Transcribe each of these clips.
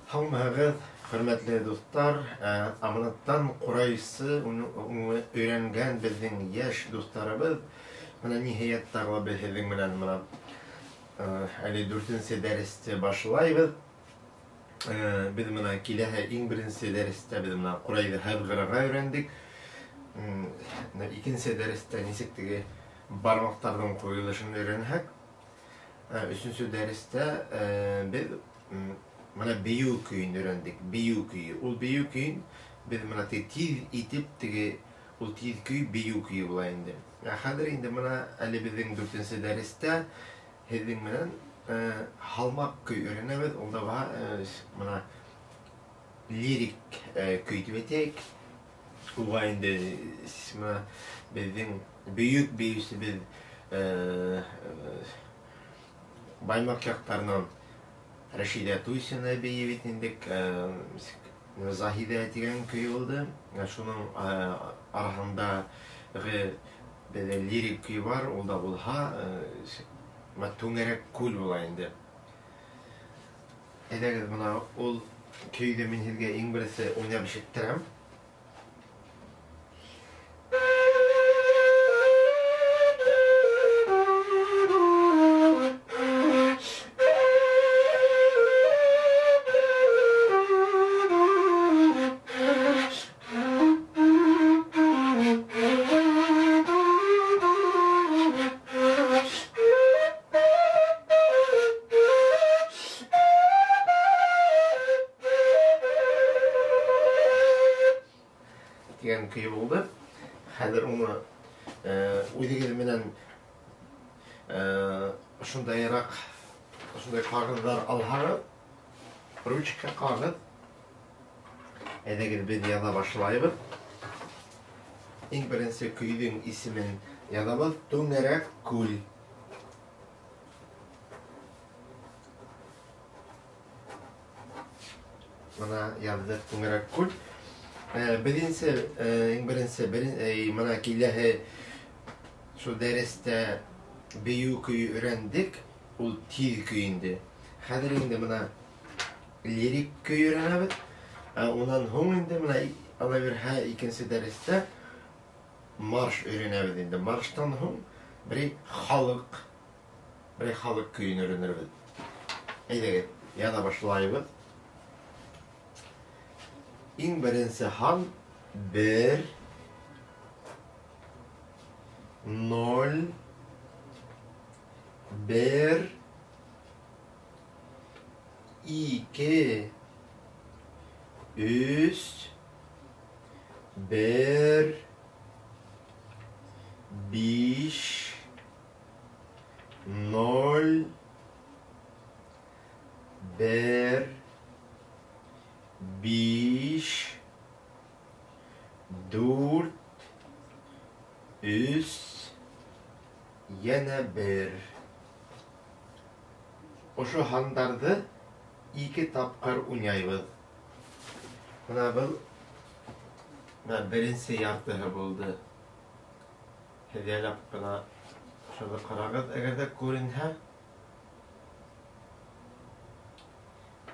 Һаумыһығыҙ, хөрмәтле дуҫтар! Аманаттан ҡурайсы өйрәнгән беҙҙең йәш дуҫтарыбыҙ. Бына ниһайәт тағы ла беҙ һеҙҙең менән бына әле дүртенсе дәресте башлайбыҙ. Беҙ бына киләһе иң беренсе дәрестә беҙ бына ҡурайҙы һыҙғырырға өйрәндек. Икенсе дәрестә нисек теге бармаҡтарҙың ҡуйылышын өйрәнһәк, өсөнсө дәрестә беҙ бына бейеү көйөн өйрәндек, бейеү көйө. Ул бейеү көйөн беҙ бына тиҙ итеп теге ул тиҙ көй бейеү көйө була инде. Ә хәҙер инде бына әле беҙҙең дүртенсе дәрестә һеҙҙең менән һалмаҡ көй өйрәнәбеҙ. Ул да бына лирик көй тип әйтәйек. Уға инде бына беҙҙең бөйөк бейеүсебеҙ Баймаҡ яҡтарынан Рәшиҙә Туйсина бейей бит инде, Заһиҙә тигән көй булды. Шуның араһындағы беҙҙә лирик көй бар, ул да булһа Түңәрәк күл була инде. Әйҙәгеҙ, бына ул көйҙө мин һеҙгә иң беренсе уйнап ишеттерәм. Тигән көй булды. Хәҙер уны үҙегеҙ менән ошондайыраҡ ошондай ҡағыҙҙар алһағыҙ, ручка, ҡағыҙ, әйҙәгеҙ беҙ яҙа башлайбыҙ. Иң беренсе көйҙөң исемен яҙабыҙ: Түңәрәк күл. Бына яҙҙыҡ Түңәрәк күл. Беренсе, иң беренсе, бына киләһе шул дәрестә бейеү көйө өйрәндек, ул тиҙ көй инде. Хәҙер инде бына лирик көй өйрәнәбеҙ. Унан һуң инде бына ала бирһә икенсе дәрестә марш өйрәнәбеҙ инде. Марштан һуң берәй халыҡ көйөн өйрәнербеҙ. Әйҙәгеҙ, яҙа башлайбыҙ. Иң беренсе һан 1, 0, 1, 2, 3, 1, 5, 0, 1, 5, 4, 3, йәнә 1. Ошо һандарҙы 2 тапҡыр уйнайбыҙ. Бына был беренсе яртыһы булды. Һеҙ ялап бына шуны ҡарағыҙ, әгәр ҙә күренһә.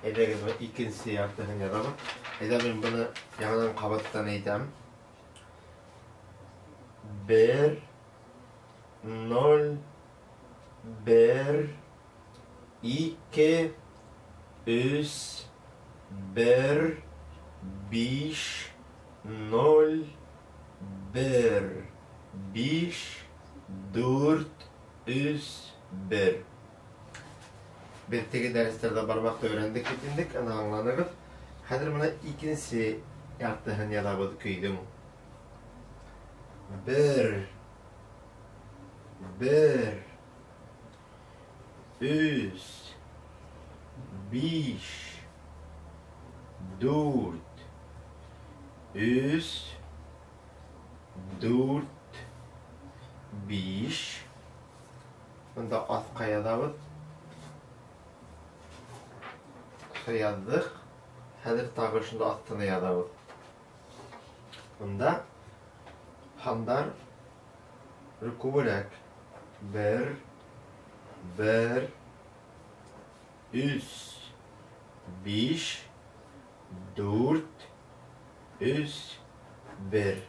Әйҙәгеҙ, икенсе яртыһын яҙабыҙ. Әйҙә, мин быны яңынан ҡабаттан әйтәм. 1, 0, 1, 2, 3, 1, 5, 0, 1, 5, 4, 3, 1. Беҙ теге дәрестәрҙә бармаҡты өйрәндек бит инде, ана аңланығыҙ. Хәҙер бына икенсе яртыһын яҙабыҙ көйҙөң. 1, 1, 3, 5, 4, 3, 4, 5. Бында аҫҡа яҙабыҙ. Яҙҙыҡ. Хәҙер тағы шунда аҫтына яҙабыҙ. Бында һандар күберәк. 1, 1, 3, 5, 4, 3, 1.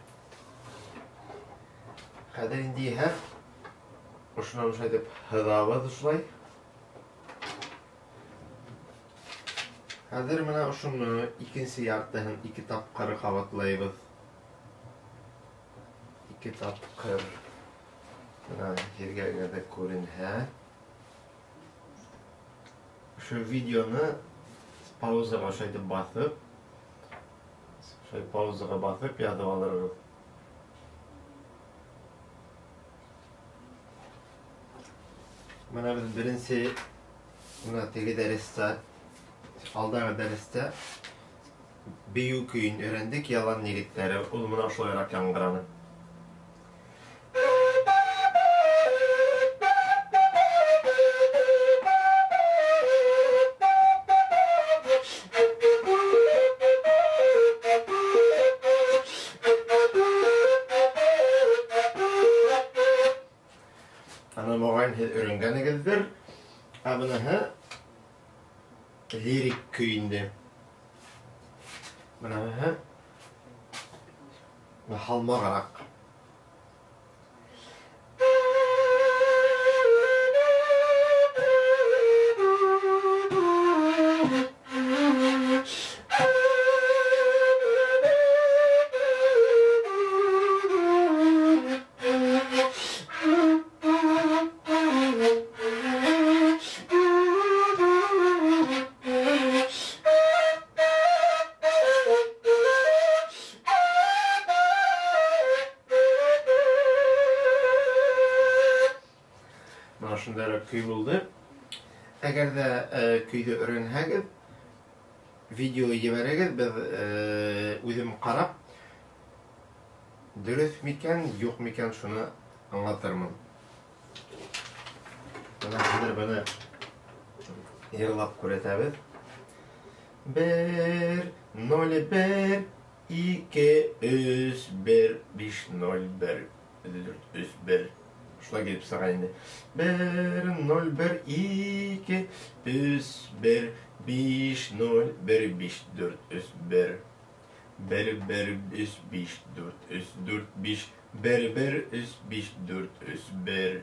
Хәҙер инде иһә ошонан ошолай итеп һыҙабыҙ ошолай. Хәҙер мына ошоно икенсе яртыһын 2 тапҡыр ҡабатлайбыҙ. 2 тапҡыр. Мына һеҙгә генә дә күренһә. Ошо видеоны паузаға ошолай итеп баҫып, ошолай паузаға баҫып яҙып алырбыҙ. Мына беҙ беренсе мына теге дәрестә, алдағы дәрестә бейеү көйөн өйрәндек, ялан егеттәре. Ул мына ошолайыраҡ яңғыраны. Ана моғайын һеҙ өйрәнгәнегеҙҙер. Ә быныһы лирик көй инде. Быныһы һалмағыраҡ. Шундай көй булды. Әгәр ҙә көйҙө өйрәнһәгеҙ, видео ебәрегеҙ, беҙ үҙем ҡарап, дөрөҫ микән, юҡ микән, шуны аңлатырмын. Бына хәҙер быны йырлап күрһәтәбеҙ. 1 0 1 2 3 1 5 0 1 4 3 1. Шулай килеп сыға инде. 1 0 1 2 3 1 5 0 1 5 4 3 1 1 1 3 5 4 3 4 5 1 1 3 5 4 3 1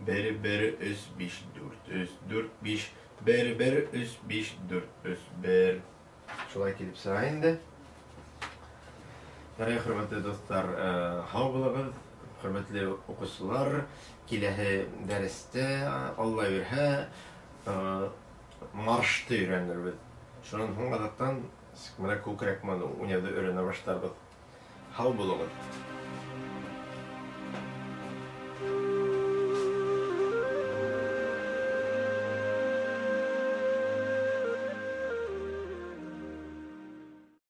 1 1 3 5 4 3 4 5 1 1 3 5 4 3 1. Шулай килеп сыға инде. Ярай, хөрмәтле дуҫтар, һау булығыҙ. Хөрмәтле уҡыусылар, киләһе дәрестә, Алла бирһә, маршты өйрәнербеҙ. Шунан һуң аҙаҡтан мына күкрәк уйнауҙы өйрәнә башларбыҙ. Һау булығыҙ.